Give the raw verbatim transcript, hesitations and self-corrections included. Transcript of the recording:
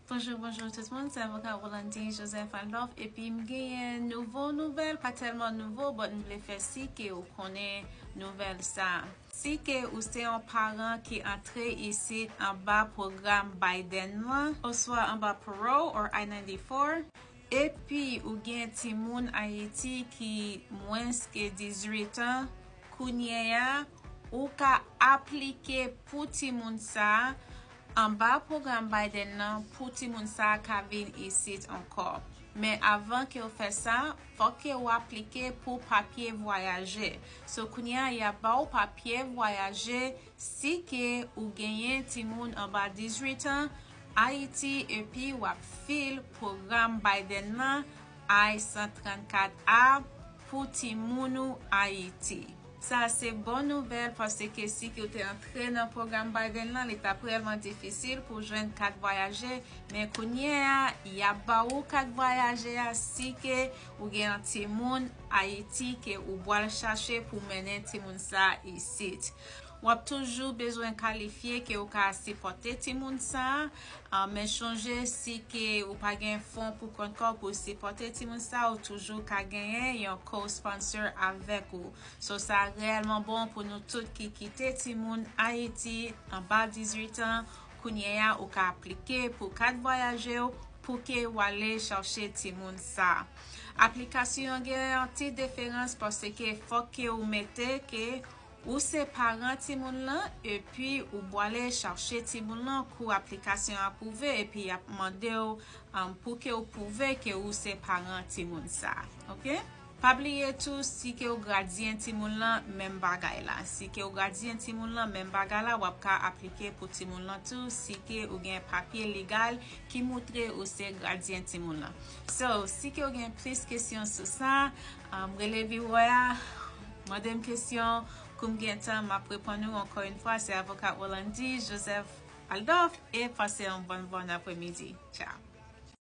Bonjou, bonjou tout moun, se avoka Rolandi Joseph Aldorf, epi m genyen nouvo nouvèl, pa tèlman nouvo, but m vle fè si ke ou konnen nouvèl sa. Si ke ou se yon paran ki antre isit anba pwogram Biden lan, oswa anba parole or I ninety-four, epi ou gen timoun Ayiti ki mwens ke dizuit an, kounye a, ou ka aplike pou timoun sa a, anba pwogram Biden nan, pou timoun sa a ka vin isit ankò. Men avan ke w fè sa, fòk ke w aplike pou papye vwayaje. So, kounye a, y ap ba w papye vwayaje si ke ou genyen timoun anba dizuit an Ayiti, epi w ap fil pwogram Biden nan, I san trannkat A, pou timoun ou Ayiti. Sa se bon nouvèl, paske si ke w te antre nan pwogram Biden lan, li t ap reyèlman difisil pou w jwenn kat vwayaje, men kounye a, y ap ba ou kat vwayaje a si ke ou gen yon timoun Ayiti ke ou pral chache pou mennen timoun sa isit. W ap toujou bezwen kalifye ke ou ka sipòte timoun sa a, men chonje, si ke ou pa gen fon pou kont kò w pou sipòte timoun sa a, ou toujou ka genyen yon co-sponsor avèk ou. So, sa reyèlman bon pou nou tout ki kite timoun Ayiti anba dizuit an. Kounye a, ou ka aplike pou kat vwayaje w pou ke w ale chache timoun sa a. Aplikasyon an gen yon ti diferans, paske fòk ke ou mete ke ou se paran timoun lan, epi ou pral ale chache timoun lan kou aplikasyon apwouve, epi y ap mande w, um, pou ke ou pwouve ke ou se paran timoun sa a, oke? Pa bliye tou, si ke ou gadyen timoun lan, menm bagay la. Si ke ou gadyen timoun lan, menm bagay la, w ap ka aplike pou timoun lan tou, si ke ou gen papye legal ki montre ou se gadyen timoun lan. So, si ke ou gen plis kesyon sou sa, um, rele biwo a, mande m kesyon, kou m gen tan, m ap reponn ou. Ankò yon fwa, se avoka Rolandi Joseph Aldorf, e pase yon bòn, bòn apremidi. Ciao.